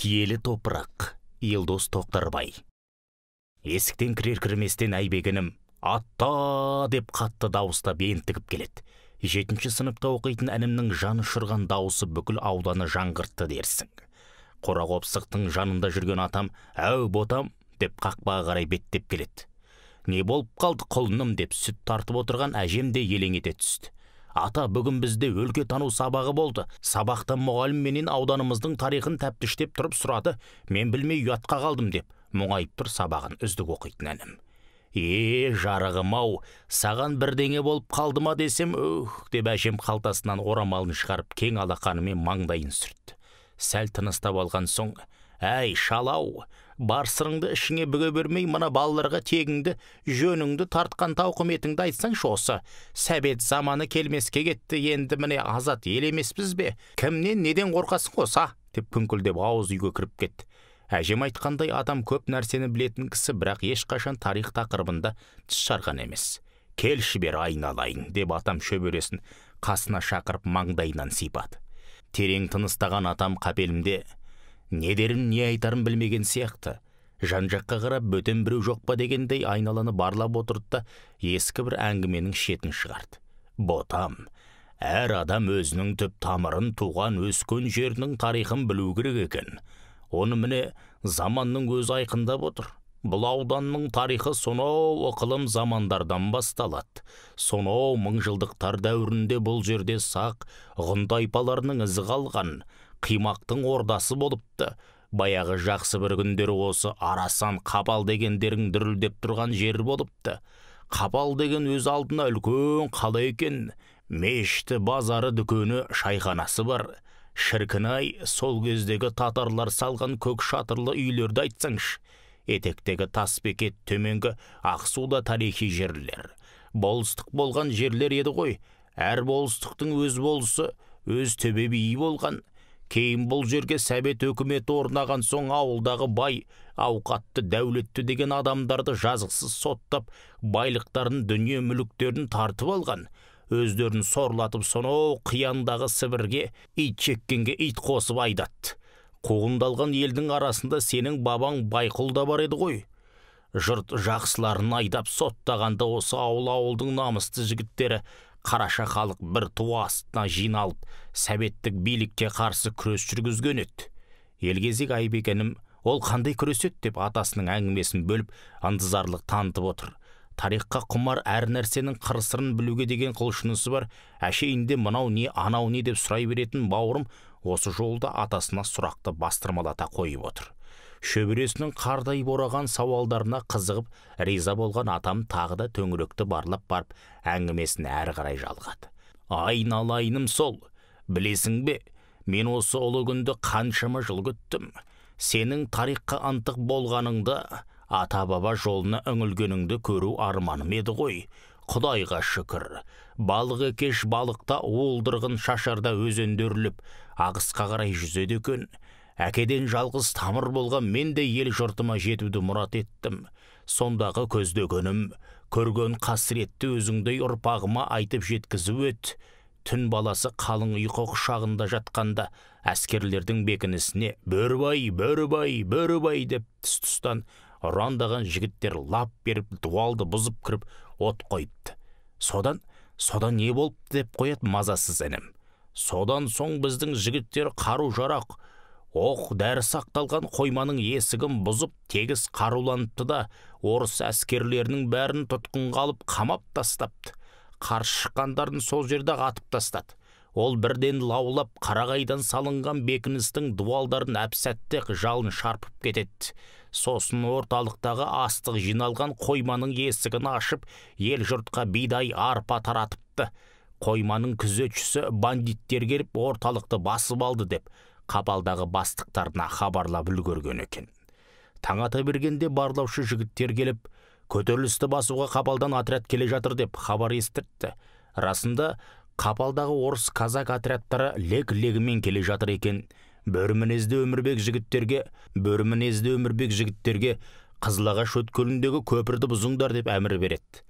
Киелі топырақ, Елдос Тоқтарбай. Есіктен кірер кірместен Айбек інім «Атта!» деп қатты дауыстап ентігіп келеді. 7-ші сыныпта оқитын інімнің жан ұшырған дауысы бүкіл ауданы жаңғыртты дерсің. Қора-қопсықтың жанында жүрген атам «Әу, ботам!» деп қақпаға қарай беттеп келеді. «Не болып қалды, құлыным?» деп сүт тартып отырған әжем де елең ете түсті. «Ата, бүгін бізде өлке тану сабағы болды. Сабақта мұғалім менен ауданымыздың тарихын тәптіштеп тұрып сұрады. Мен білмей ұятқа қалдым», деп мұңайып тұр сабағын үздік оқитын інім. «Е, жарығым-ау, саған бірдеңе болып қалды ма десем, өх», деп әжем қалтасынан орамалын шығарып, кең алақанымен маңдайын сүртті. Сәл тыныстап алған соң, «Әй, шалау, бар сырыңды ішіңе бүге бермей, мына балаларға тегіңді, жөніңді, тартқан тауқыметіңді айтсаңшы осы. Сәбет заманы келмеске кетті, енді міне азат ел емеспіз бе? Кімнен, неден қорқасың осы, а?» деп күңкілдеп ауыз үйге кіріп кетті. Әжем айтқандай, адам көп нәрсені білетін кісі, бірақ ешқашан тарих тақырыбында тіс жарған емес. «Келші бері, айналайын», деп атам шөбересін қасына шақырып маңдайынан сипады. Терең тыныстаған атам қапелімде не дерін, не айтарын білмеген сияқты. Жан-жаққа қарап, бөтен біреу жоқ па дегендей айналаны барлап отырды да, ескі бір әңгіменің шетін шығарды. «Ботам, әр адам өзінің түп тамырын, туған өскен жерінің тарихын білу керек екен. Оны міне заманның өзі айқындап отыр. Бұл ауданның тарихы сонау ықылым замандардан басталады. Сонау мыңжылдықтар дәуірінде бұл жерде сақ, ғұн тайпаларының ізі қалған, қимақтың ордасы болыпты. Баяғы жақсы бір күндері осы Арасан, Қапал дегендерің дүрілдеп тұрған жер болыпты. Қапал деген өз алдына үлкен қала екен. Мешіті, базары, дүкені, шайханасы бар. Шіркін-ай, сол кездегі татарлар салған көк шатырлы үйлерді айтсаңшы. Етектегі Тасбекет, төменгі Ақсуда тарихи жерлер. Болыстық болған жерлер еді ғой. Әр болыстықтың өз болысы, өз төбе биі болған. Кейін бұл жерге Сәбет өкіметі орнаған соң ауылдағы бай, ауқатты, дәулетті деген адамдарды жазықсыз соттап, байлықтарын, дүние мүліктерін тартып алған. Өздерін сорлатып сонау қияндағы Сібірге ит шеккенге ит қосып айдатты. Қуғындалған елдің арасында сенің бабаң Байқұл да бар еді ғой. Жұрт жақсыларын айдап соттағанда осы ауыл-ауылдың намысты жігіттері, қараша халық бір ту астына жиналып, сәбеттік билікке қарсы күрес жүргізген еді». Елгезек Айбек інім «Ол қандай күрес еді?» деп атасының әңгімесін бөліп, ынтызарлық танытып отыр. Тарихқа құмар, әр нәрсенің қыр-сырын білуге деген құлшынысы бар, әшейінде мынау не, анау не деп сұрай беретін бауырым осы жолда атасына сұрақты бастырмалата қойып отыр. Шөбересінің қардай бораған сауалдарына қызығып, риза болған атам тағы да төңіректі барлап барып, әңгімесін әрі қарай жалғады. «Айналайыным сол, білесің бе, мен осы ұлы күнді қаншама жыл күттім. Сенің тарихқа ынтық болғаныңды, ата-баба жолына үңілгеніңді көру арманым еді ғой. Құдайға шүкір, балық екеш балықта уылдырығын шашарда өзендеріліп, ағысқа қарай жүзеді екен. Әкеден жалғыз тамыр болған мен де ел жұртыма жетуді мұрат еттім. Сондағы көздегенім, көрген қасіретті өзіңдей ұрпағыма айтып жеткізіп өт. Түн баласы қалың ұйқы құшағында жатқанда әскерлердің бекінісіне «Бөрібай, Бөрібай, Бөрібай!» деп тұс-тұстан ұрандаған жігіттер лап беріп дуалды бұзып кіріп от қойыпты. Содан не болыпты?» деп қояды мазасыз інім. «Содан соң біздің жігіттер қару-жарақ, оқ дәрі сақталған қойманың есігін бұзып тегіс қаруланыпты да, орыс әскерлерінің бәрін тұтқынға алып қамап тастапты. Қарсы шыққандарын сол жерде атып тастады. Ол бірден лаулап қарағайдан салынған бекіністің дуалдарын әп-сәтте жалын шарпып кетеді. Сосын орталықтағы астық жиналған қойманың есігін ашып, ел жұртқа бидай, арпа таратыпты. Қойманың күзетшісі бандиттер келіп орталықты басып алды деп Қапалдағы бастықтарына хабарлап үлгерген екен. Таң ата бергенде барлаушы жігіттер келіп, көтерілісті басуға Қапалдан отряд келе жатыр деп хабар естіртті. Расында Қапалдағы орыс казак отрядтары лек-легімен келе жатыр екен. Бөрі мінезді Өмірбек жігіттерге, бөрі мінезді Өмірбек жігіттерге Қызылағаш өткеліндегі көпірді бұзыңдар деп әмір береді.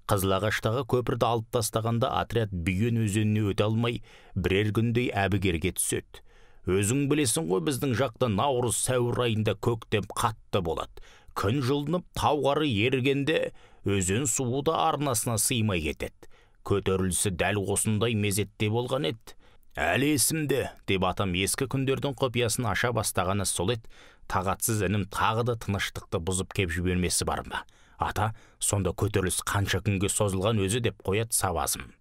Қызылағаштағы көпірді алып тастағанда отряд Бүйен өзеніне өте алмай, бірер күндей әбігерге түседі. Өзің білесің ғой, біздің жақта наурыз сәуір айында көктем қатты болады. Күн жылынып тау қары ерігенде өзен суы да арнасына сыймай кетеді. Көтерілісі дәл осындай мезетте болған еді. Әлі есімде, деп атам ескі күндердің құпиясын аша бастағаны сол еді. Тағатсыз інім тағы да тыныштықты бұзып кеп жібермесі бар ма? Ата, сонда көтеріліс қанша күнге созылған өзі, деп қояды сабазым.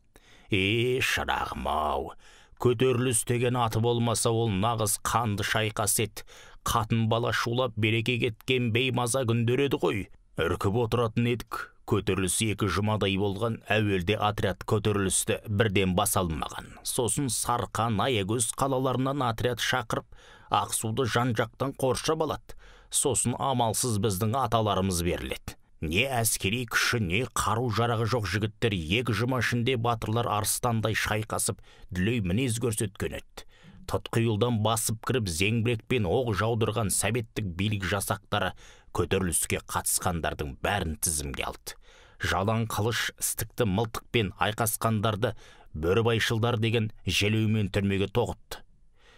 Е, шырағым-ау, көтеріліс деген аты болмаса ол нағыз қанды шайқас еді. Қатын бала шулап береке кеткен беймаза күндер еді ғой. Үркіп отыратын едік. Көтеріліс 2 жұмадай болған. Әуелде отряд көтерілісті бірден баса алмаған. Сосын Сарқан, Аягөз қалаларынан отряд шақырып, Ақсуды жан-жақтан қоршап алады. Сосын амалсыз біздің аталарымыз беріледі. Не әскери күші, не қару жарағы жоқ жігіттер 2 жұма ішінде батырлар арыстандай шайқасып, дүлей мінез көрсеткен еді. Тұтқиылдан басып кіріп, зеңбірекпен оқ жаудырған советтік билік жасақтары көтеріліске қатысқандардың бәрін тізімге алды. Жалаң қылыш, істікті мылтықпен айқасқандарды бөрібайшылдар деген желеумен түрмеге тоғытты.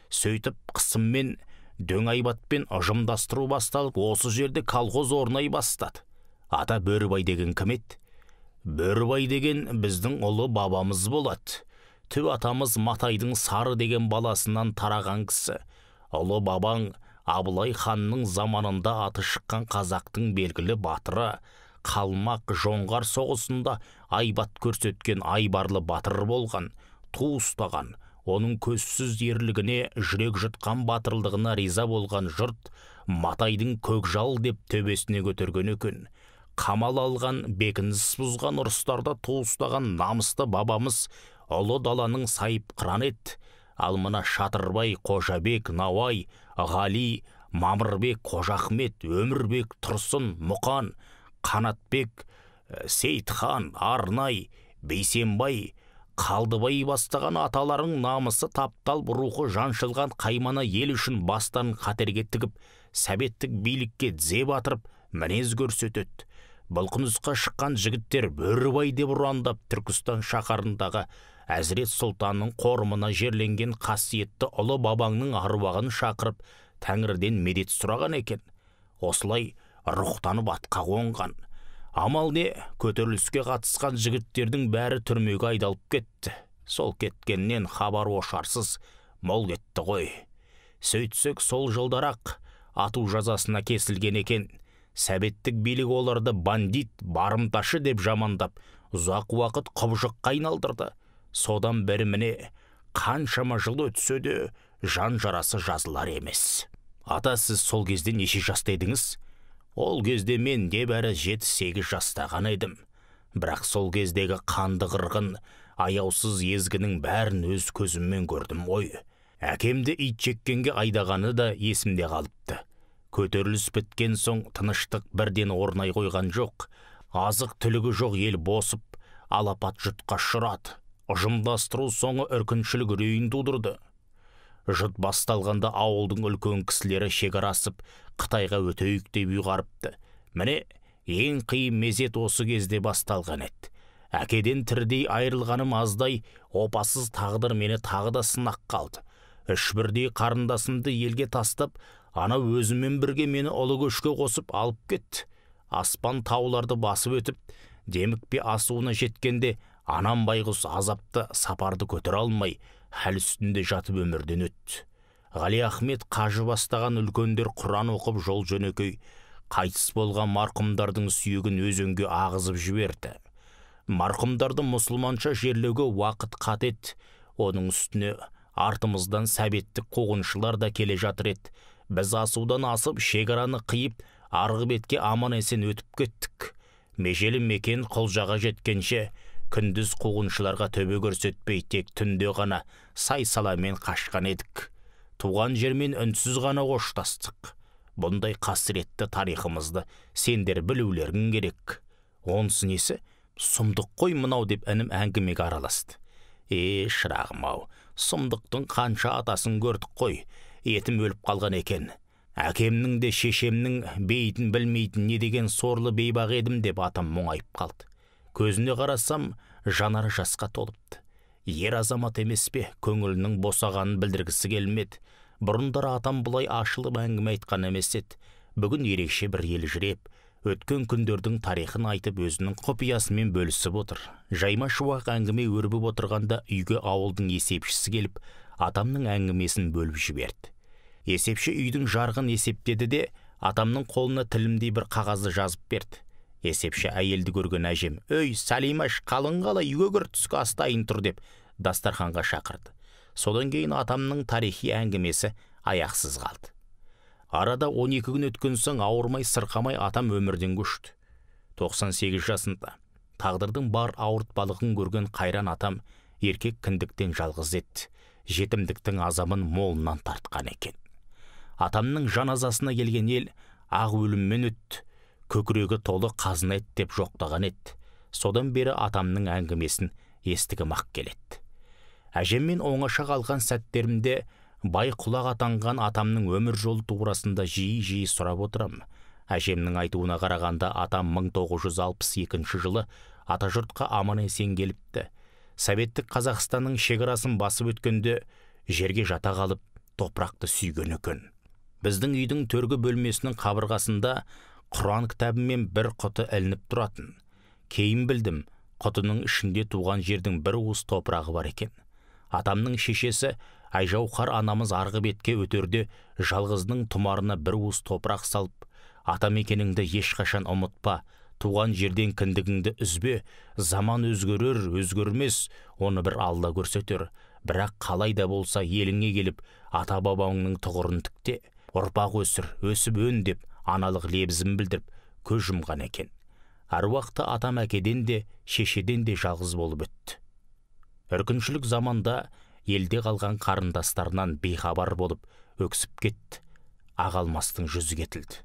Сөйтіп қысыммен, дөңайбатпен ұжымдастыру басталып, осы жерде колхоз орнай бастады. Ата, Бөрібай деген кім еді? Бөрібай деген біздің ұлы бабамыз болады. Түп атамыз Матайдың Сары деген баласынан тараған кісі. Ұлы бабаң Абылай ханның заманында аты шыққан қазақтың белгілі батыры, қалмақ жоңғар соғысында айбат көрсеткен айбарлы батыр болған, ту ұстаған. Оның көзсіз ерлігіне, жүрек жұтқан батырлығына риза болған жұрт Матайдың көкжал деп төбесіне көтерген екен. Қамал алған, бекініс бұзған ұрыстарда ту ұстаған намысты бабамыз ұлы даланың сайып қыран еді. Ал мына Шатырбай, Қожабек, Науай, Ғали, Мамырбек, Қожахмет, Өмірбек, Тұрсын, Мұқан, Қанатбек, Сейтхан, Арнай, Бейсенбай, Қалдыбай бастаған аталарың намысы тапталып, рухы жаншылған қаймана ел үшін бастарын қатерге тігіп, сәбеттік билікке тізе батырып, мінез көрсетеді. Бұлқынысқа шыққан жігіттер Бөрібай деп ұрандап, Түркістан шаһарындағы Әзірет Сұлтанның қорымына жерленген қасиетті ұлы бабаңның аруағын шақырып, тәңірден медет сұраған екен. Осылай рухтанып атқа қонған. Амал не, көтеріліске қатысқан жігіттердің бәрі түрмеге айдалып кетті. Сол кеткеннен хабар ошарсыз мол кетті ғой. Сөйтсек, сол жылдар-ақ ату жазасына кесілген екен. Сәбеттік билік оларды бандит, барымташы деп жамандап, ұзақ уақыт құбыжыққа айналдырды. Содан бері міне қаншама жыл өтсе де жан жарасы жазылар емес. Ата, сіз сол кезде неше жаста едіңіз? Ол кезде мен небәрі 7-8 жаста ғана едім. Бірақ сол кездегі қанды қырғын, аяусыз езгінің бәрін өз көзіммен көрдім ғой. Әкемді ит жеккенге айдағаны да есімде қалыпты. Көтеріліс біткен соң тыныштық бірден орнай қойған жоқ. Азық түлігі жоқ ел босып, алапат жұтқа ұшырады. Ұжымдастыру соңы үркіншілік үрейін тудырды. Жұт басталғанда ауылдың үлкен кісілері шекара асып, Қытайға өтейік деп ұйғарыпты. Міне, ең қиын мезет осы кезде басталған еді. Әкеден тірдей айырылғаным аздай, опасыз тағдыр мені тағы да сынаққа алды. Үш бірдей қарындасымды елге тастап, ана өзімен бірге мені ұлы көшке қосып алып кетті. Аспан тауларды басып өтіп, демікпе асуына жеткенде анам байғұс азапты сапарды көтере алмай, хәл үстінде жатып өмірден өтті. Ғали Ахмет қажы бастаған үлкендер Құран оқып жол жөнекей қайтыс болған марқұмдардың сүйегін өзенге ағызып жіберді. Марқұмдарды мұсылманша жерлеуге уақыт қат еді. Оның үстіне артымыздан сәбеттік қуғыншылар да келе жатыр еді. Біз асудан асып, шекараны қиып, арғы бетке аман есен өтіп кеттік. Межелі мекен Құлжаға жеткенше күндіз қуғыншыларға төбе көрсетпей, тек түнде ғана сай-саламен қашқан едік. Туған жермен үнсіз ғана қоштастық. Бұндай қасіретті тарихымызды сендер білулерің керек. Онысы несі? Сұмдық қой мынау, деп інім әңгімеге араласты. Е, шырағым-ау, сұмдықтың қанша атасын көрдік қой, етім өліп қалған екен. Әкемнің де шешемнің бейітін білмейтін не деген сорлы бейбақ едім, деп атам мұңайып қалды. Көзіне қарасам, жанары жасқа толыпты. Ер азамат емес пе, көңілінің босағанын білдіргісі келмеді. Бұрындары атам бұлай ашылып әңгіме айтқан емес еді. Бүгін ерекше бір елжіреп, өткен күндердің тарихын айтып, өзінің құпиясымен бөлісіп отыр. Жайма шуақ әңгіме өрбіп отырғанда үйге ауылдың есепшісі келіп, атамның әңгімесін бөліп жіберді. Есепші үйдің жарығын есептеді де, атамның қолына тілімдей бір қағазды жазып берді. Есепші әйелді көрген әжем, «Өй, Сәлимаш, қалың қалай, үйге кір, түскі ас дайын тұр» деп дастарханға шақырды. Содан кейін атамның тарихи әңгімесі аяқсыз қалды. Арада 12 күн өткен соң ауырмай сырқамай атам өмірден көшті. 98 жасында тағдырдың бар ауыртпалығын көрген қайран атам еркек кіндіктен жалғыз етті. Жетімдіктің азабын молынан тартқан екен. Атамның жаназасына келген ел ақ өліммен өтті, көкірегі толы қазына ет деп жоқтаған еді. Содан бері атамның әңгімесін естігім ақ келеді. Әжеммен оңаша қалған сәттерімде бай құлақ атанған атамның өмір жолы турасында жиі-жиі сұрап отырам. Әжемнің айтуына қарағанда атам 1962 жылы атажұртқа аман-есен келіпті. Советтік Қазақстанның шекарасын басып өткенде жерге жата қалып, топырақты сүйген екен. Біздің үйдің төргі бөлмесінің қабырғасында Құран кітабымен бір құты ілініп тұратын. Кейін білдім, құтының ішінде туған жердің бір уыс топырағы бар екен. Атамның шешесі Айжауһар анамыз арғы бетке өтерде жалғызының тұмарына бір уыс топырақ салып, атамекеніңді ешқашан ұмытпа, туған жерден кіндігіңді үзбе, заман өзгерер, өзгермес, оны бір Алла көрсетер. Бірақ қалай да болса еліңе келіп, ата-бабаңның тұғырын тікте, ұрпақ өсір, өсіп өн деп аналық лебізін білдіріп, көз жұмған екен. Әруақты атам әкеден де, шешеден де жалғыз болып өтті. Үркіншілік заманда елде қалған қарындастарынан бейхабар болып өксіп кетті. Ақ алмастың жүзі кетілді.